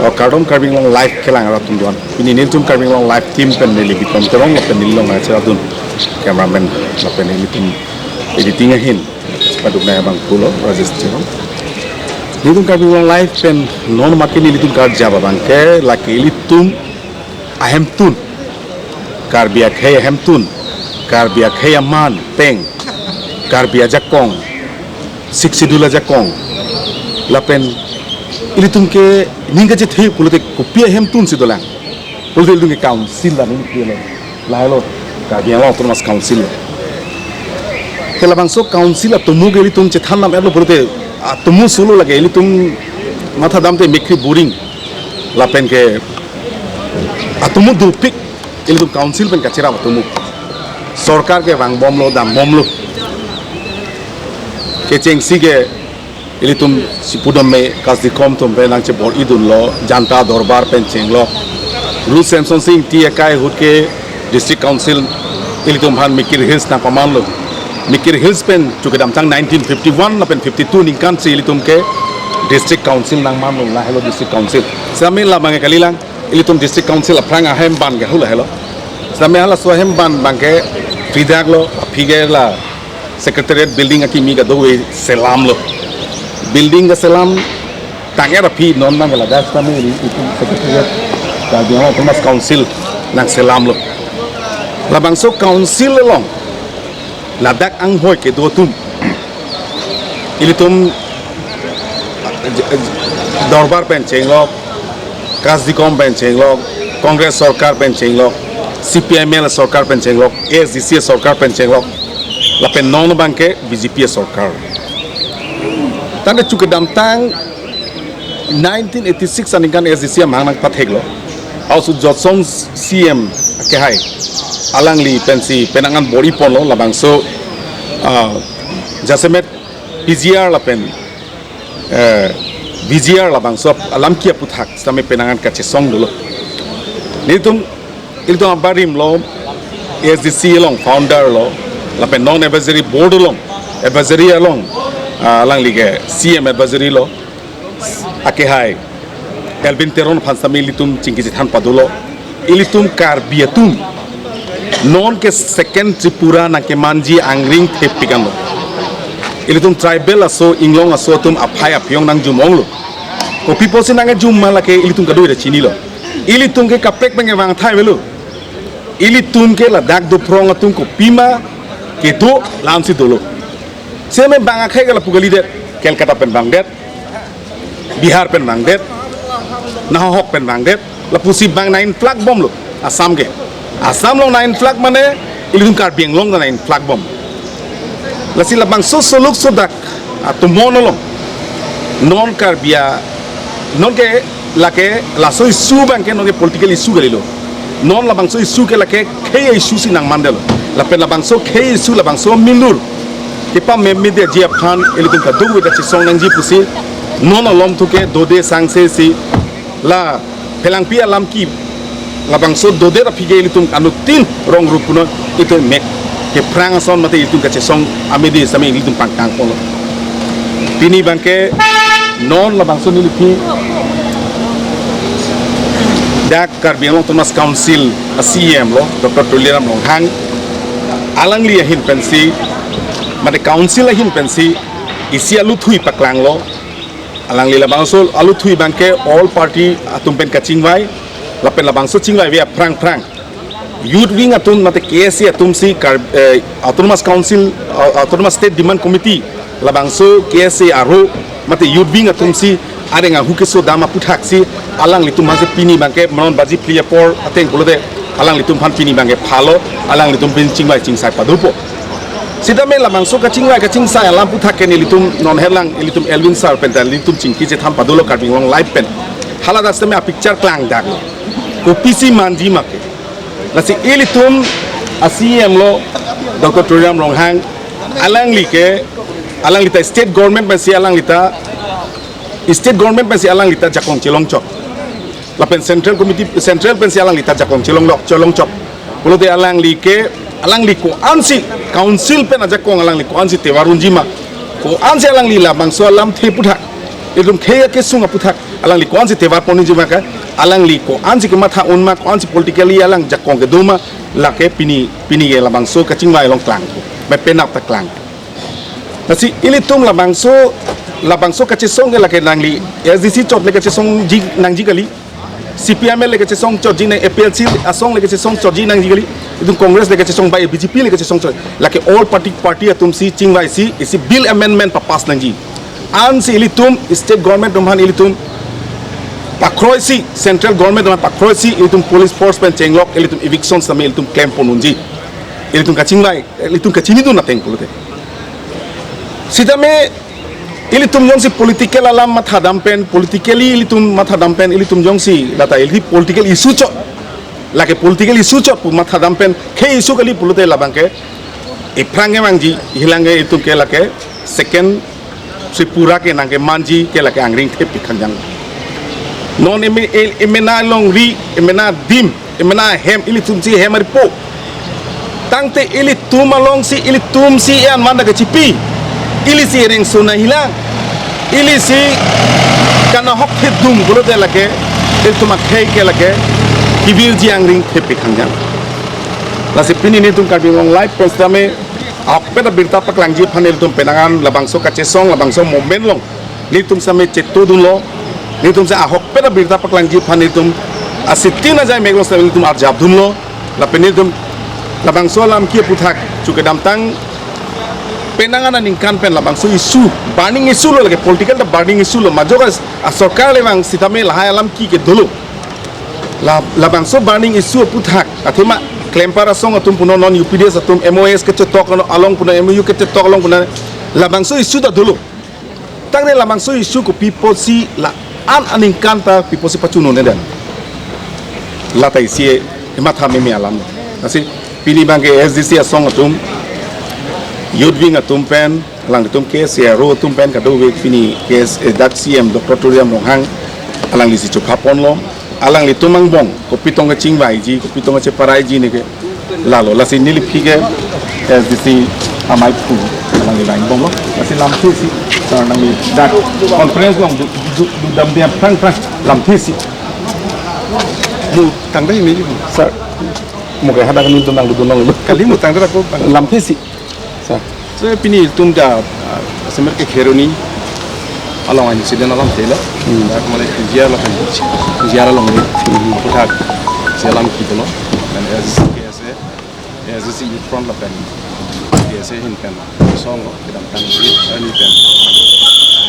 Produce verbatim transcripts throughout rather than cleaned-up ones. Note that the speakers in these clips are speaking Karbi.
Oh, kardom Karbi Anglong Live kelang arat atum doan. Pini nelitum Karbi Anglong Live team pen neli Bikram Terang lapen neli along acheradun cameraman lapen nelitum editing ahin paduknai abang pulo Rajesh Terang. Nelitum Karbi Anglong Live pen non makin nelitum karjap abang ke lake ilitum ahemtun, Karbi akhei ahemtun, Karbi akhei aman peng, Karbi ajakong, Sixth Schedule ajakong. Lapen ilitum ke ning kachethe pulote kopi ahemtun si dolang. Pulote ilitum ke council la ning ke lo. Lahelo Karbi Anglong Autonomous Council. Ke labangso council atomo ke ilitum chethan nam etlo pulote atomo solo lake ilitum matha damte mekri boring. Lapen ke atomo dopik ilitum council pen kacherap atomo. Sorkar ke vangbomlo, dambomlo. Kechengsi ke ilitum si pudam me Kasdikom atum pen nangchebor-idunlo, Janta Dorbar pen chenglok. Ruth Semsonsing Ingti akai ahut ke District Council ilitum aphan Mikir Hills nangpamanlo. Mikir Hills pen chukedamtang nineteen fifty-one lapen fifty-two ningkan si ilitum ke District Council nangmanlo, lahelo District Council. Sami labang ke kalilang, ilitum District Council aphrang ahem ban ke hula helo. Sami halaso ahem ban abang ke fridaklo, aphi ke la Secretariat building akimi kadokave selamlo. Building kaselam tang-et aphi non abang ke ladak sami ilitum Secretariat Karbi Anglong Autonomous Council nangselamlo. Labangso council along ladak anghoi kedo atum ilitum Dorbar pen chenglok, Kasdikom pen chenglok, Congress sorkar pen chenglok, C P I M L sorkar pen chenglok, A S D C sorkar pen chenglok, lapen non abang ke B J P sorkar. Tangte chukedamtang nineteen eighty-six aningkan A S D C amahang nangpatheklo. Aosu Jotsong C M kehai alangli pensi penang an bor-iponlo labangso, ah, jasemet P G R lapen, eh, V G R labangso alam ki aputhak sami penang an kachesong dolo. Nelitum ilitum abarim lo A S D C along founder lo, lapen non advisory board along advisory along, ah, alangli ke C M advisory lo. Akehai Elwin Teron aphan sami ilitum chingki chethan padolo. Ilitum Karbi atum non ke second Tripura nangkemanji angring thepik anlo. Ilitum tribal aso, inglong aso atum aphai aphiong nangjum onglo. Kopi pusi nangjum ma lake ilitum kadokave chinilo. Ilitum ke kaprek abang ke vangthai avelo. Ilitum ke ladak dophrong atum kopima kedo la-ansi dolo. Seme bang akhei ke lapu kalidet, Kolkata pen vangdet, Bihar pen vangdet, nahok pen vangdet, lapusi abang nang-influx bomlo Assam ke. Assam along nang-influx mane ilitum Karbi Anglong ta nang-influx bom. Lasi labangso soluk sodak atomon along non Karbi a, non ke lake laso issue abang ke non ke political issue kalilo. Non labangso issue ke lake khei issue si nangmandetlo. Lapen labangso khei issue labangso minur kepamemedetji aphan ilitum kadokave kachesong nangji pusi non alomthu ke dode sangse si la Phelangpi alam ki labangso dode aphi ke ilitum anuttin rong rupunon itum mek kephrang ason mate ilitum kachesong amede sami ilitum pangkang polo. Pini abang ke non labangso nelitum dak Karbi Anglong Autonomous Council a C E M lo, Doctor Tuliram Ronghang, alangli ahin pensi, mate council ahin pensi isi aluthui paklanglo. Alangli labangso aluthui abang ke all party atum pen kachingvai, lapen labangso chingvaive aphrang phrang Youth wing atum mate K S A atum si Kar-, eh, Autonomous Council, uh, Autonomous State Demand Committee, labangso K S A aro mate youth wing atum si areng ahu keso dam aputhak si alanglitum aphan si pini abangke non baji phli apor ateng pulote alanglitum aphan pini abangke phalo, alanglitum pini chingvai chingsai padopo. Sitame labangso kachingvai kachingsai alam aputhak ke nelitum non helang ilitum Elwin sir pen ta nelitum chingki chethan padolo Karbi Anglong Live pen. Hala das tame apicture klangdaklo. Kopisi manji ma ke. Lasi ilitum a-C E M lo Doctor Tuliram Ronghang, alangli ke, alangli ta state government pensi alangli ta, state government pensi alangli ta jakong chelongchot. Lapen central committee, central pensi alangli ta jakong chelonglok, chelongchot. Pulote alangli ke, alangli ko-ansi council pen ajakong alangli ko-ansi tevar unji ma, ko-ansi alangli labangso alamthe aputhak, ilitum khei akesung aputhak alangli ko-ansi tevar pon unji ma ke, alangli ko-ansi kematha un ma, ko-ansi politically alang jakong kedo ma, lake pini, pini ke labangso kachingvai along klang, me penap ta klang. Lasi ilitum labangso, labangso kachesong ke lake nangli S D C chot le kachesongji nangji kali, C P I M le kachesong chotji nang, A P H L C asong le kachesong chotji nangji kali, itum Congress le kachesong bai, B J P le kachesong chot, lake all party, party atum si chingvai si isi bill amendment papass nangji. Ansi ilitum state government atum aphan ilitum pakroisi, central government atum aphan pakroisi ilitum police force pen chenglok ilitum eviction sitame ilitum klem pon unji. Ilitum kachingvai, ilitum kachinidun ateng pulote. Sitame ilitum jongsi political alam mathadam pen, politically ilitum mathadam pen, ilitum jongsi lata ili political issue chot, lake political issue chot pu mathadam pen khei issue kali pulote labangke iphrang kevangji, hilang ke itum ke lake second Tripura ke nangkemanji ke lake angring thepik khangjang. Non eme-, e-, emena longri, emena adim, emena ahem, ilitum si hem aripo. Tangte ilitum alongsi, ilitum si e-anvan ta kachipi. Ili si ereng sona hilang. Ili si kanahok thedung pulote lake, ilitum akhei ke lake kevirji angring thepik khangjang. Lasi pini nelitum Karbi Anglong Live pen sitame ahokpet abirta paklangji aphan nelitum penang an labangso kachesong, labangso moment along nelitum sitame chetodunlo, nelitum si ahokpet abirta paklangji aphan nelitum asitin ajai mek along sitame nelitum arjapdunlo, lapen nelitum labangso alam ke aputhak chu kedamtang penang an aningkan pen labangso issue, burning issue lo lake, political ta burning issue lo, majok asorkar le vang sitame lahai alam ke ke dolo. La, labangso burning issue aputhak, athema klempar asong atum punon non U P D S atum M O S kechetok along punon, M O U kechetok along punon, labangso issue ta dolo. Tangte labangso issue kopi apotsi la-an aningkan ta pi apotsi pachunone dan. Lata isi matha meme alam. Lasi pini abangke S D C asong atum, youth wing atum pen, alangtum K S A aro atum pen kadokave pini K S A dak C M Doctor Tuliram Ronghang alangli si chupha ponlo. Alanglitum angbong kopi tong kachingvaiji, kopi tong kacheparaiji ne ke lalo. Lasi neli aphi ke S D C amei phu alangli vang bom lo. Lasi lamthe si, sir, nangli dak conference along du, du, dudam dia prang prang lamthe si. Mu tangdai me, sir. Mu ke hadak nelitum nangdudun long lo. Kali mu tangdai ko. Lamthe si. Sir. So pini ilitum ta, ah, semer ke Kheroni along incident alamthe lo. Hmm. Dak mane P G R lapen P G R along ni. Hmm. Aputhak si alam kedo lo. Dan S D C K S A, S D C Youth Front lapen K S A ahin pen song lo, kedamtang arni pen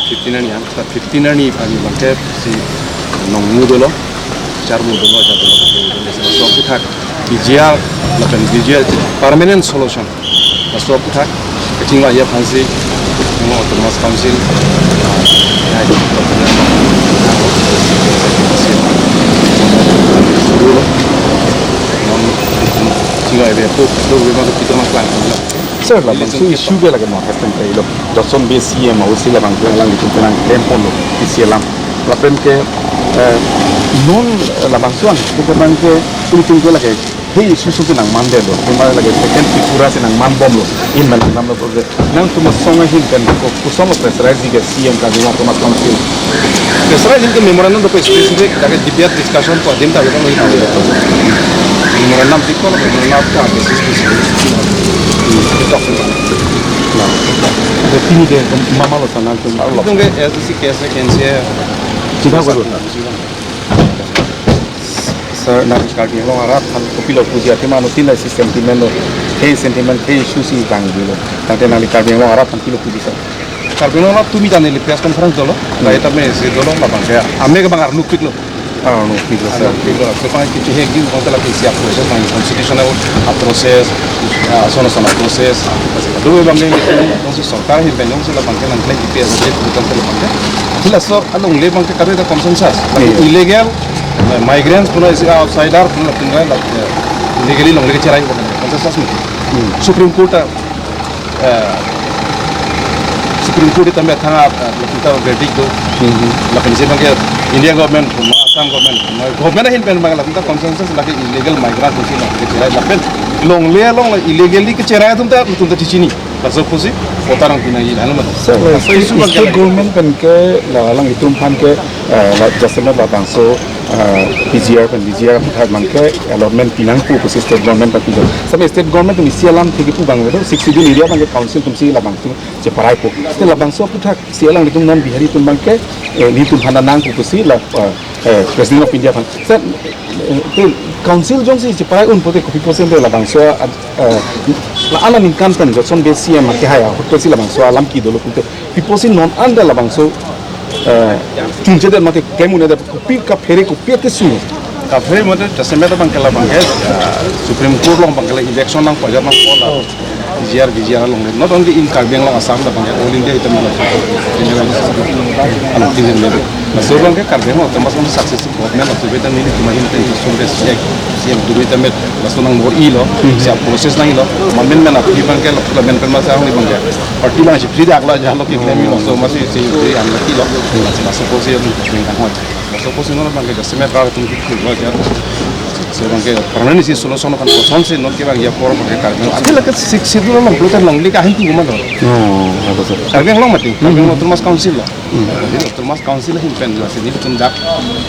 fifteen arni, ang fifteen arni pen bangke si nong mu dolo, char mu dolo, char dolo, so aputhak P G R lapen P G R permanent solution. Laso aputhak kachingvai aphansi, mo Autonomous Council, ah, ya, chingvai ave apo, apo ave ma kita ma klang. Sir, labangso issue ke lake mo hasten tailo. Johnson Bey C M ahut si labangso alanglitum penang klem ponlo isi alam. Lapen ke, eh, non labangso an, bukan abangke, ilitum ke lake hei issue si nangmandetlo, kemar lake second Tripura si nangmanbomlo, in manangdamlo project. Nangtum asong ahin pen ko, koson lo pressurize ke C M Karbi Anglong Autonomous Council? Pressurize ke memorandum dopo specific, lake debate discussion ko adim ta ko memorandum di ko memorandum ka basis basis. Itu. Nah, jadi ini ke mama lo sana tu. Itu ke S D C K S A K N C A. Kita ko. Sir, nangli Karbi Anglong arat aphan kopilo puji, athema anuttin lahai sentiment lo, khei sentiment, khei issue si vangvelo. Tangte nangli Karbi Anglong arat aphan pilo puji, sir? Karbi Anglong arat tumi ta neli press conference dolo, Hmm. lahai tame isi dolo, labang ke, ame ke bang arnupiklo. Ah, arnupiklo, sir. Arnupiklo, so bang ke chehek di, bang ke lake isi a-process, bang constitutional a-process, ah, sono sono process, do bang ke, bang si sorkar ahin pen jongsi labang ke nangkle P P S, bang ke, bang ke. Laso alongle bang ke kadokave consensus. Iya. Illegal, eh, migrants puna isi outsider puna latum ke la, eh, illegally longle cherai bang ke consensus mi. Hmm. Supreme Court ta, eh, Supreme Court ta methang a, eh, latum ta verdict do. Hmm. Lapen si bang ke India government puna, Assam government puna, government ahin pen bang ke latum ta consensus lake illegal migrant pusi longle cherai lapen longle along illegally kecherai atum ta, atum ta chichini. Laso pusi, kota rang pinai lalu mata. Sir, la, Laso state, issue bang state kala. Government pen ke, la, alanglitum aphan ke, eh, la, jasemet labangso, eh, P G R pen, P G R aphuthak abang ke allotment pinangpo pusi state government pen pinang. Same state government pen isi alamthe kepu abang do, Sixth Schedule area abang ke council atum si labangtum cheparaipo. State labangso aphuthak si alanglitum non Bihari atum abang ke, eh, nelitum aphan nangpo pusi la, eh, eh, President of India aphan. Sir, eh, te council jongsi cheparai un pote kopi apotsi labangso, eh, la-an aningkan pen Johnson Bey C M kehai ahut si labangso alam kedo lo pulote, kopi apotsi non anta labangso, eh, chunche det mate klem un-e det, kopi kaphere kopi ate su? Kaphere mate jasemet abang ke labang ke, eh, Supreme Court along abang ke la eviction nangpajir nangpo la, P G R, V G R along, not only in Karbi Anglong, Assam, labang ke all India itum la, along tin le. Laso abang ke Karbi Anglong Autonomous Council successive government of Tibet nelitum ahin pen sum ke siak, siak duri temet, laso nang mor ilo, Hmm. siak process nang ilo, mamen men aphi abang ke, lamen pen masa abang ke. Party lang si free dak la, jalo ki claim ilo, so masi si free an laki lo, laso process yang penting kan hoi. Laso process non abang ke jasemet rar tum ki lo ja. So abang ke permanent si solution kan kosonsi non ke abang ya por abang ke Karbi Anglong. Ati lake Sixth Schedule along, pulote longle ke ahin tinggi ma do. Oh, apa, sir? Karbi Anglong mati, Karbi Anglong Hmm. Autonomous Council lo. Hmm. Jadi Autonomous Council ahin pen jelas nelitum dak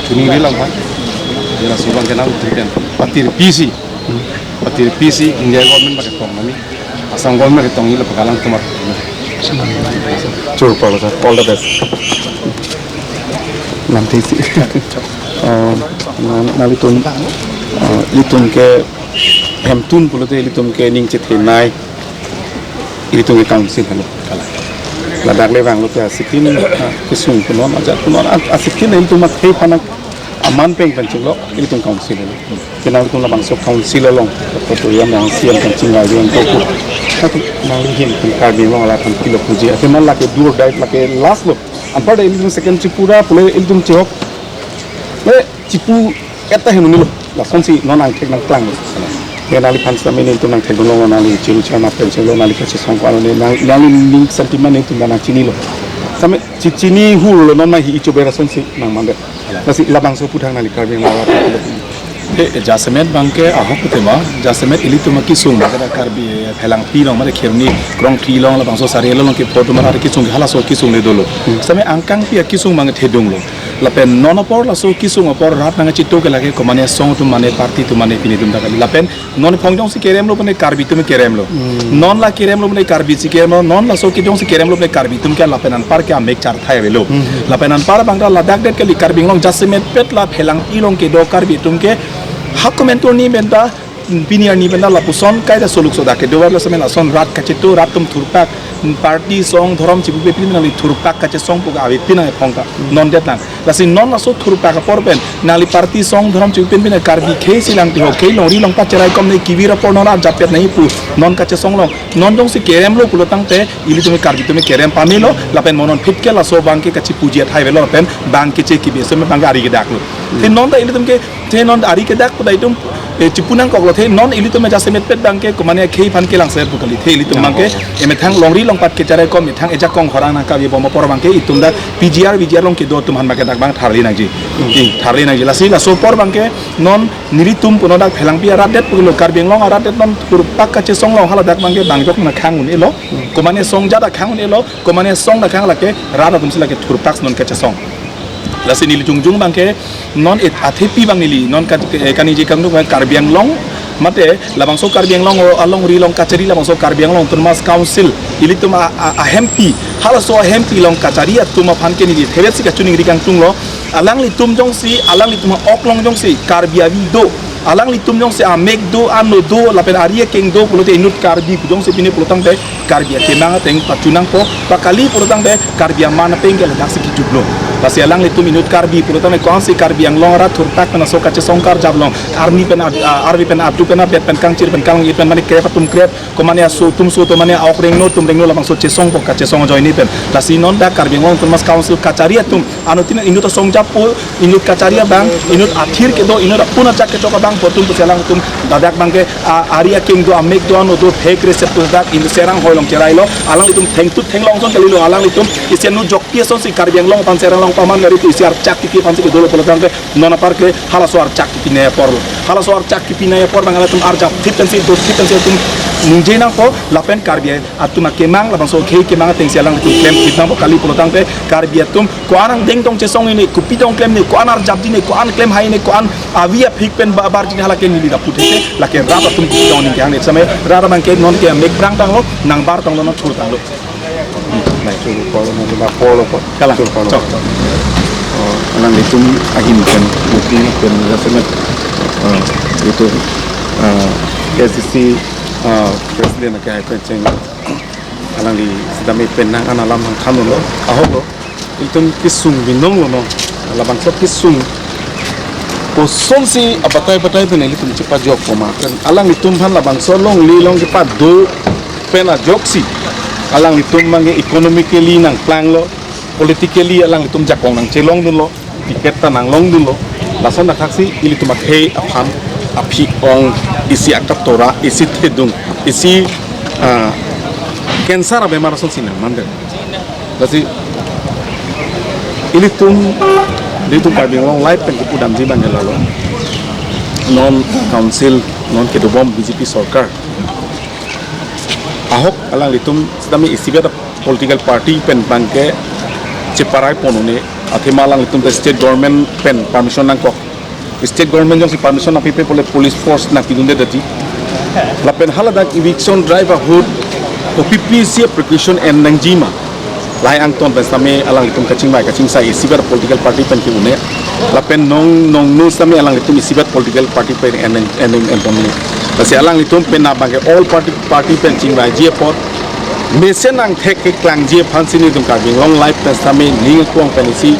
chuningri lang pa. Jelas abang ke nangtum pen patirpi si. Patirpi si India government abang ke tong nami, Assam government abang ke tong, ilo pekalang tumar. Chur palo, sir. All the best. Lamthe si. Oh, na, nelitum, oh, ilitum ke hemtun pulote ilitum ke ning chethenei, ilitum ke council helo. Ladak le vanglote asitin, ah, kesung punon, ajat punon, ah, asitin ilitum akhei aphan aman peng pen chinglo, ilitum council helo. Penang ilitum labangso council along, Doctor Tuliram Ronghang C M pen chingvai ri ang ko. Satu nangli ahin pen Karbi Anglong arat aphan pilo puji. Athema lake do or die, lake last lo. Anparta ilitum Second Tripura pule ilitum chehok. Le chipu et ta heno nilo. Lasonsi non angthek nangklang lo. Ye nangliphan sitame nelitum nangthekdun long, nangli chiru chama pen chelo, nangli kachesong ko alo ne, nang, nangli ning sentiment nelitum nangchinilo. Sitame chi, chini hur lo non ma hi icho bera sonsi nang mande. Lasi labangso aphuthak nangli Karbi Anglong arat aphan pilo. Te jasemet abang ke ahok tema, jasemet ilitum akesung mate Karbi, eh, Phelangpi along mate Kheroni Krongthri along labangso Sari along ke photo mara kesung ke halaso kesung le dolo. Hmm. Sitame angkangpi akesung abang thedung lo. Lapen non apor laso kesung apor rat nangchito ke lake komane song atum mane party atum mane pini atum ta kali. Lapen non phong jongsi kerem lo pune Karbi atum kerem lo. Hmm. Non la kerem lo pune Karbi si kerem lo. Non laso ke jongsi kerem lo pune Karbi atum ke lapen anpar ke amek charthai avelo. Hmm. Lapen anpar abang ta ladak det kali Karbi Anglong jasemet pet la Phelangpi along kedo Karbi atum ke ha komantu ni pen ta pini arni pen ta lapuson kaita soluk sodak kedo var laso amen lason rat kachito, rat atum thurpak, party song dhorom chipupe pini nangli thurpak kachesong pu ka avi pini nang ephong ta non det nang. Lasi non laso thurpak apor pen nangli party song dhorom chipupe pini Karbi khei si lang tiho khei longri longpat cherai kom ne kevir apor non arjapet nai pu non kachesong long. Non jongsi kerem lo pulo tangte ilitum Karbi atum kerem pamelo lapen mo non phit ke laso abang ke kachipuji athai avelo lapen abang ke che kibi asem abang ke ari kedak lo. Te non ta ilitum ke, te non ari kedak pu ta itum, eh, chipu nangkok lo, te non ilitum jasemet pet abang ke komane khei aphan kelang ser pu kali, te ilitum abang ke, eh, methang longri longpat kecherai kom, methang ejakong horang nangkavi bom apor abang ke itum dak P G R, V G R along kedo atum aphan abang ke dak abang tharli nangji. Hmm. Ih, tharli nangji. Lasi laso apor abang ke non nelitum puno dak Phelangpi arat det pulo Karbi Anglong arat det non thurpak kachesong long haladak abang ke bang jok nangkhang un-elo. Komane song jat akhang un-elo, komane song nangkhang lake rat atum si lake thurpak non kachesong. Lasi neli jongjong abang ke non et athepi abang neli non ka, eh, kaningje kangduk abang Karbi Anglong mate labangso Karbi Anglong o alongri along kachari labangso Karbi Anglong Autonomous Council ilitum a, a, ahempi halaso ahempi along kachari atum aphan ke neli thebet si kachiningri kangtung lo. Alanglitum jongsi, alanglitum oklong jongsi Karbi avi do, alanglitum jongsi amek do, ano do, lapen ari akeng do pulote inut Karbi pu jongsi pine pulotangte Karbi akemang ateng pachunangpo, pakali pulotangte Karbi aman apeng ke ladaksi kijublo. Lasi alanglitum inut Karbi pulotangte ko-ansi Karbi Anglong arat thurthak pen aso kachesong karjap long, arni pen ad-, ah, arve pen adu pen abet pen kangchir pen kangit pen mane krep atum krep, ko mane aso atum so atum mane aok rengno atum rengno labangso chesongpo kachesong ajoine pen. Lasi non dak Karbi Anglong Autonomous Council kachari atum, anuttin inut asongjappo, inut kachari abang, inut athir kedo, inut apun achak kechok abang pu atum pusi alangtum ladak abangke, a, ari akeng do, amek do, ano do, phek resep do dak inut Serang hoi along cherailo, alanglitum thengtut thenglong ason kalilo, alanglitum isi anujokpi asonsi Karbi Anglong aphan Serang along paman gari tu isi archak tiki aphansi kedolo pulotangte non apar ke halaso archak kipinai aporlo. Halaso archak kipinai apor abang alanglitum arjap thip pensi do thip pensi atum ningje nangpo, lapen Karbi atum akemang, labangso khei kemang atengsi alanglitum klem thip nangpo, kali pulotangte Karbi atum ko-an angdeng tong chesong ini, kopi tong klem ini, ko-an arjapji ini, ko-an klem hai ini, ko-an avi aphik pen ba-, barji ini, hala ke neli lapu thekte, lake rat atum kopi tong ning kehang ini, same rat abangke non ke mek brang tanglo, nangbar tanglo, nangthur tanglo. Nai churu polo, nai churu polo po. Kalang. Churu polo. Chok, chok. Oh, alanglitum ahin pen, booking pen, jasemet. Oh, itu, ah, A C C, ah, President ke hai pen cheng. Alangli sitame pen nang an alam nangthanlo. Ahoklo. Itum kesung binonglo non. Labangso kesung kosonsi abatai batai pen ilitum chepajokpo ma. Pen alanglitum aphan labangso longle long kepado pen ajoksi alanglitum abangke economically nangplanglo, politically alanglitum jakong nangchelongdunlo, ticket ta nanglongdunlo. Lason athaksi ilitum akhei aphan aphi ong, isi akatora, isi thedung, isi, ah, cancer abemar asonsi nangmandet. Lasi ilitum, ilitum Karbi Anglong Live pen kepudamji abangke lalo. Non council, non kedobom B J P sorkar ahok alanglitum sitame isivet political party pen abangke cheparai pon un-e, athema alanglitum ta state government pen permission nangkok. State government jongsi permission nangpipe pule police force nangpidunde dati. Lapen haladak eviction drive ahut kopi pisi precaution en nangji ma, lahai angton pen sitame alanglitum kachingvai kachingsai isivet political party pen ke-un-e. Lapen nong nongnu sitame alanglitum isivet political party pen en en en en pon un-e. Lasi alanglitum pen abangke all party party pen chingvaiji apot mesen angthek keklangji aphansi nelitum Karbi Anglong Live pen sitame ning aklong pen isi,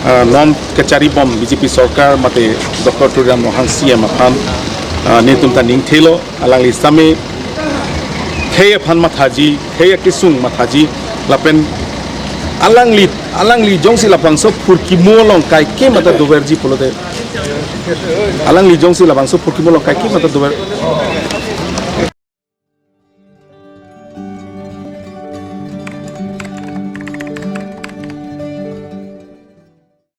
ah, non kacharibom B J P sorkar mate Doctor Tuliram Ronghang C M aphan, ah, nelitum ta ning thelo. Alangli sitame khei aphan mathaji, khei akesung mathaji, lapen alangli, alangli jongsi labangso phurkimo along kaike mata doverji pulote, alangli jongsi labangso phurkimo along kaike mata dover,